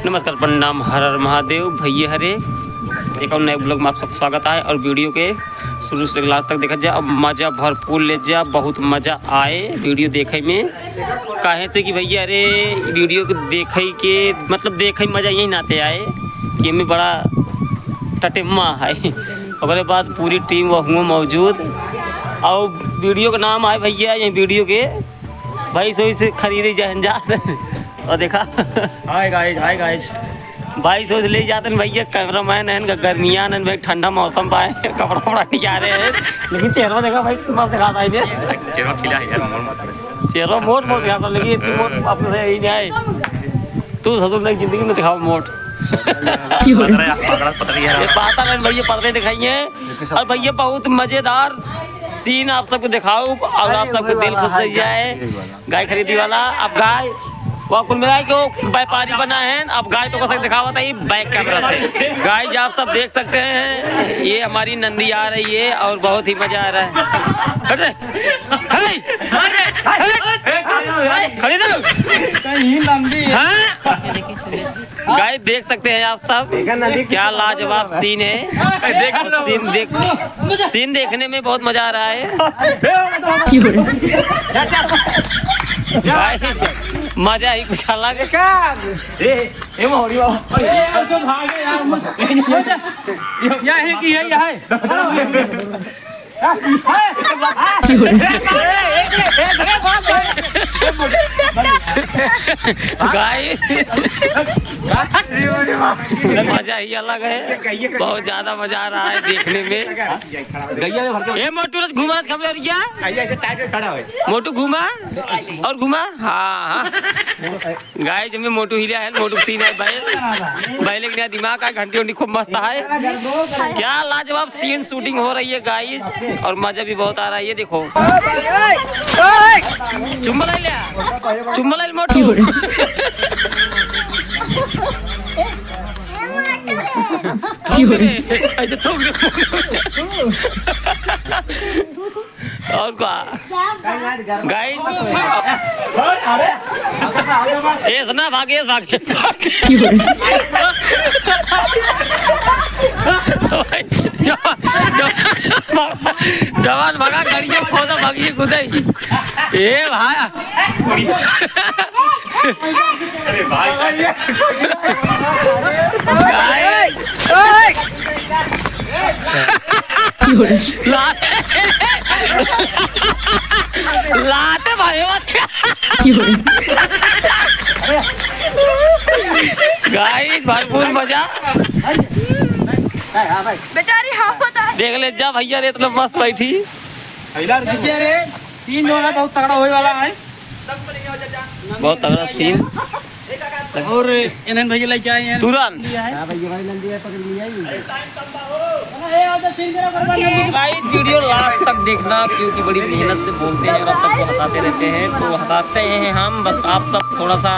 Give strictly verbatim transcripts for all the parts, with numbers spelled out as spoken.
नमस्कार, प्रणाम, हर हर महादेव। भैया हरे, एक और नए vlog में आप सबका स्वागत है। और video के शुरू से last तक देखा जाए, अब मजा भरपूर ले जा, बहुत मजा आए video देखे में। काहे से कि भैया हरे, video के देखे के मतलब देखे में मजा यही नाते आए कि एमे बड़ा टटेम्मा है। ओकरे बाद पूरी team वहुओं मौजूद। और video का नाम है भैया, ये video के भैंस वैस खरीदे जाहन जात। और देखा। Hi guys, hi guys। भैंस वैस ले जाते हैं भैया, cameraman हैं, गर्मियाँ हैं भाई, ठंडा मौसम बा है, कपड़ा वपड़ा निकाले हैं, लेकिन चेहरा देखा भाई, मस्त दिखाता है ये। चेहरा खिला है यार, मोट मोट। चेहरा मोट मोट दिखाता, लेकिन इतनी मोट अपने से ही नहीं आए। तू ससुर ने जिंदगी में दिखाओ मोट। पतरा, पतरा, पतरी है। ये पाता नहीं भैया, पतरे दिखाइए। और भैया बहुत मजेदार scene आप सबको दिखाओ और आप सबको दिल खुश हो जाए। गाय खरीदी वाला, अब गाय, वो कुल मिला के वो व्यापारी बना है, अब गाय तो कसक दिखावत है back camera से। Guys, आप सब देख सकते हैं, ये हमारी नंदी आ रही है और बहुत ही मजा आ रहा है। हट रे। हे! हे! खरीदो। कहीं नंदी है। हाँ? Guys, देख सकते हैं आप सब, क्या लाजवाब scene है। देखो scene देख, scene देखने में बहुत मजा आ रहा है। भाई, मजा ही कुछ अलग है। ए, ए, मौरी बाबा। ए, यार, तो भागे यार, मत। यह है कि यही है? Guys, मजा ही अलग है, बहुत ज्यादा मजा आ रहा है देखने में। ए मोटू, घुमा खबर। मोटू घुमा और घुमा। हाँ, हाँ। Guys, हमें मोटू हिला है, मोटू scene है, बैल, बैल एक नया दिमाग है, घंटी वंटी खूब मस्त है। क्या लाजवाब scene shooting हो रही है guys, और मजा भी बहुत आ रहा है। ये देखो, चुम्बल ले, चुम्बल ले मोटू। थूक दे, ऐसे थूक दे। और का? Guys, एस ना भागे, एस भागे। जवान, जवान, जवान भागा, गड़िया खोदा, भागिए खुदई। ए भाई। अरे भाई। Guys, लाते, लाते भाई, मत। Guys, भरपूर मजा। बेचारी, हाँ, पता है। देख ले जा भैया रे, इतना मस्त बैठी। भैया रे, तीन जोड़ा बहुत तगड़ा होए वाला है। बहुत तगड़ा scene। और एनएन भैया लेके आए हैं। तुरंत। हाँ भैया, भाई नंदी है, पकड़ लिया ही। Guys, video last तक देखना, क्योंकि बड़ी मेहनत से बोलते हैं और आप सबको हंसाते रहते हैं, तो हंसाते हैं हम। बस आप सब थोड़ा सा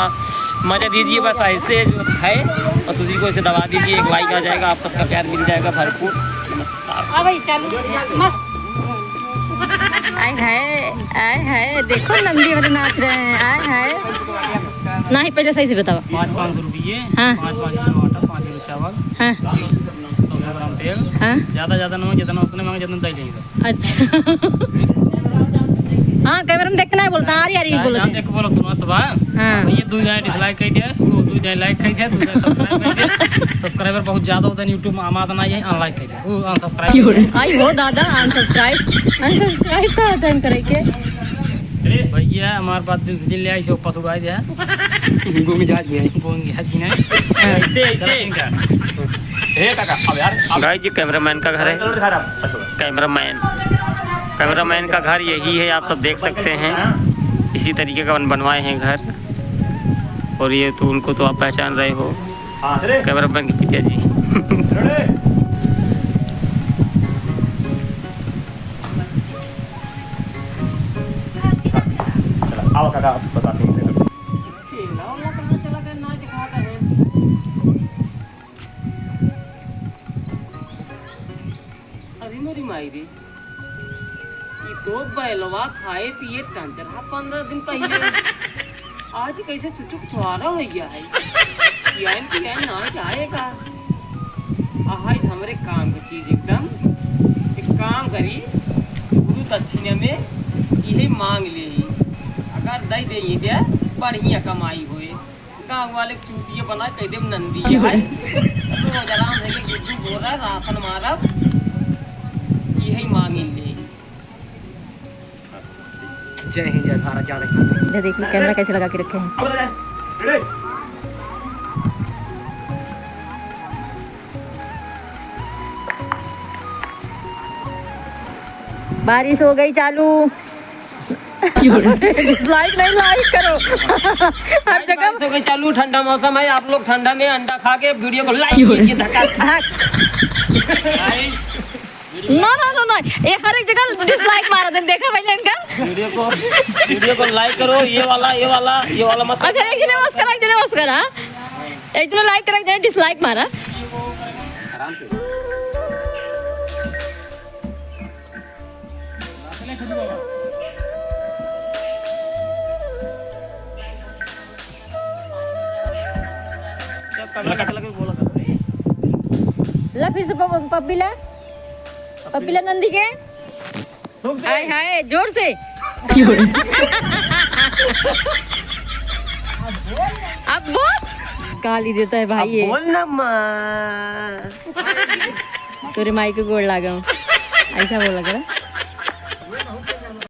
मजा दीजिए, बस ऐसे जो है, बस उसी को ऐसे दबा दीजिए, एक like आ जाएगा, आप सबका प्यार मिल जाएगा भरपूर। नमस्कार। हाँ भाई, चालू। मस्त। आय हाय, आय हाय, देखो नंदी वाले नाच रहे हैं, आय हाय। नहीं, पहले सही से बताओ। पाँच पाँच सौ रुपये, हाँ। पाँच पाँच किलो आटा, पाँच किलो चावल, हाँ। सौ ग्राम तेल, हाँ। ज्यादा ज्यादा नमक, जितना उतने मांगे, जितना दे देंगे सब। अच्छा। हाँ, camera में देखना है बोलता, आरी आरी बोलो। ध्यान देख के बोलो, सुनो तो बा। हाँ। ये दू जने dislike कर दिया, वो दू जने like कर दिया, दू जने subscribe कर दिया। Subscriber बहुत ज्यादा होता है YouTube में, आमाद ना ये unlike कर दिया। वो unsubscribe। आई हो दादा, unsubscribe, unsubscribe का होता है करे के? अरे भैया, हमार बात दिल से जिन ले आई, से ऊपर उड़ाई दे। गूंग जात नहीं। गूंग जात नहीं। ऐसे, ऐसे। हे काका, अब यार, अब Guys, ये cameraman का घर है। Cameraman, cameraman का घर यही है, आप सब देख सकते हैं। इसी तरीके का बन-, बनवाए हैं घर। और ये तो, उनको तो आप पहचान रहे हो। हाँ, अरे। Cameraman के पिताजी। अरे। चला, आओ काका, आप बताते हैं। अरे मोरी माई रे, ई तो बैलवा खाए पिए टंच रहा पन्द्रह दिन पहिले। आज कैसे चुटुक छुआरा हो गया है। पियाइन, पियाइन ना जाएगा। आहाई हमरे काम के चीज एकदम। एक काम करी, गुरु दक्षिणा में इहे मांग लेई। अगर दइ देई दे, बढ़िया कमाई होए। गाँव वाले के चूतिया बनाए, कह देब नंदी है। रोज आराम से ये गुड्डू बोल रहा है, राशन मारब, इहे मांग लेई। जय हिंद, जय भारत, जय हिंद। ये देखिए, कैमरा कैसे लगा के रखे हैं। बारिश हो गई चालू। Dislike नहीं, like करो। हर जगह बारिश हो गई चालू, ठंडा मौसम है, आप लोग ठंडा में अंडा खा के video को like कीजिए, धक्का। हाँ। No, no, no, no। ये हर एक जगह dislike मारा दे, देखा पहले इनका। Video को, video को like करो, ये वाला, ये वाला, ये वाला मत। अच्छा, एक जने बस करा, एक जने बस करा। एक जने like करा, एक जने dislike मारा। ला फिर से प-, पप्पी ला। पप्पी ला नंदी के। हाय, हाय, जोर से। अब बोल। गाली देता है भाई अब ये। बोल ना माँ। तोरे माई के गोड़ लागम। ऐसा बोला करा।